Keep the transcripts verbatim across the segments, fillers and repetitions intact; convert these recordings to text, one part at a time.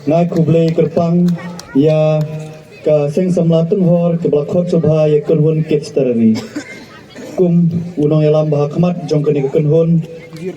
Nga ai khublei kyrpang ïa ka Seng Samla Tynghor kaba la khot sngewbha ïa ka kynhun Kids Terari. Kum u nongïalam ba ha khmat jong kane ka kynhun,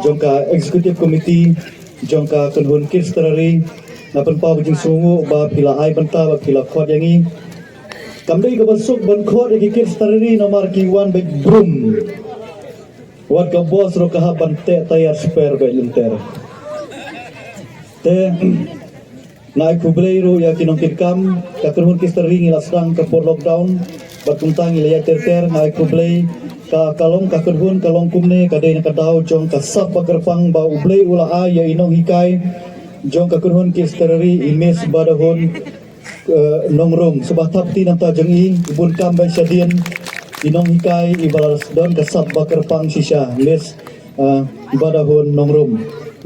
jong ka executive committee jong ka kynhun Kids Terari, nga pynpaw ka jingsngewnguh ba phi la ai bynta, ba phi la khot ïa ngi. Kam dei kaba suk ban khot ïa ki Kids Terari namar ki wan beit brum. Wat ka bos ruh ka hap ban teh tayar spare beit lynter. Te nga ai khublei ruh ïa ki nongkitkam, ka kynhun Kids Terari ngi la sdang ka por lockdown bad kumta ngi la ïaid ter ter. Nga ai khublei, ka, ka long ka kynhun, ka long kumne, ka dei na ka daw jong ka sap ba kyrpang ba U Blei u la ai ïa i nonghikai jong ka kynhun Kids Terari, i Miss Badahun, eh, Nongrum. Sngewbha thap kti na ka bynta jong i, i bun kam ban shadien, i nonghikai iba la don ka sap ba kyrpang shisha, Miss, eh, Badahun Nongrum.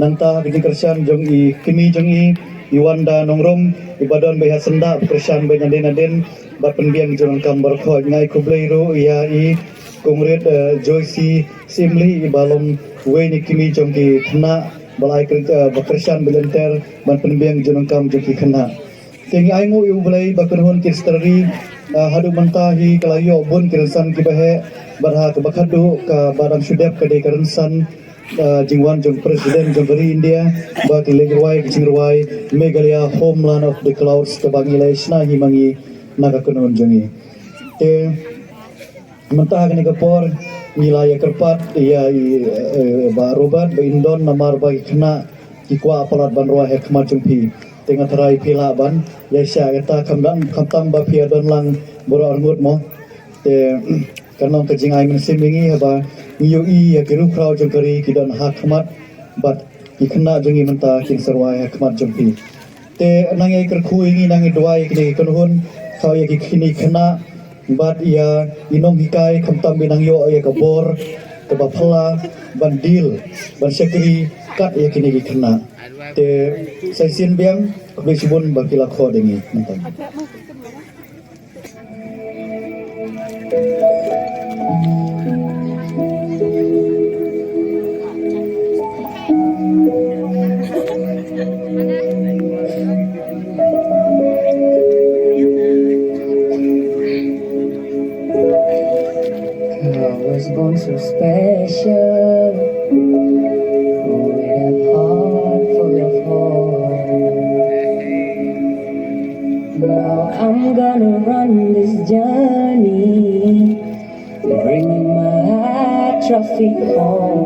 Nangta ka jingkyrshan jong i kmie jong i, i Wanda Nongrum, iba don beit ha syndah, ba kyrshan beit nadien nadien bad pynbiang jong nongkam baroh khoit. Nga ai khublei ruh ïa i Kong Rit, eh, Joyce Syiemlieh, iba long uwei na ki kmie jong ki khynnah, ba la ai kyr-, eh, ba kyrshan beit lynter ban pynbiang jong nongkam jong ki khynnah. Te ngi ainguh ïa U Blei ba ka kynhun Kids Terari, ah, haduh mynta hi ka la ïoh bun ki rynsan kiba heh, bad ha kaba khatduh kaba dang shu dep ka dei ka rynsan, ah, jingwan jong President jong ka ri India ba ki leit rwai ka jingrwai Meghalaya Homeland of the Clouds kaba ngi la ïa shna hi ma ngi na ka kynhun jong ngi. Te mynta ha kane ka por ngi la ïa kyrpad ïa i, eh, Bah Robert, Bah Indon, namar ba ki khynnah ki kwah palat ban rwai ha khmat jong phi. Te nga tharai phi lah ban ïa shah kata, khamtam, khamtam ba phi ïa don lang baroh arngut mo. Te kan long ka jingai mynsiem ïa ngi haba ngi ïohi ïa ki riewkhraw jong ka ri ki don ha khmat bad ki khynnah jong ngi mynta kin sa rwai ha khmat jong phi. Te nang ïa kyrkhu ïa ngi, nang ïa duwai ïa kine ki kynhun, khaw ïa ki kine ki khynnah bad ïa i nonghikai, khamtam ba nang ïoh ïa ka bor kaba phylla ban deal, ban shakri kat ïa kine ki khynnah. Te sa shisien biang, khublei shibun ba phi la khot ïa ngi mynta. I was born so special, with a heart full of hope. Now I'm gonna run this journey, bringing my trophy home.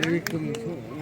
Ri kum.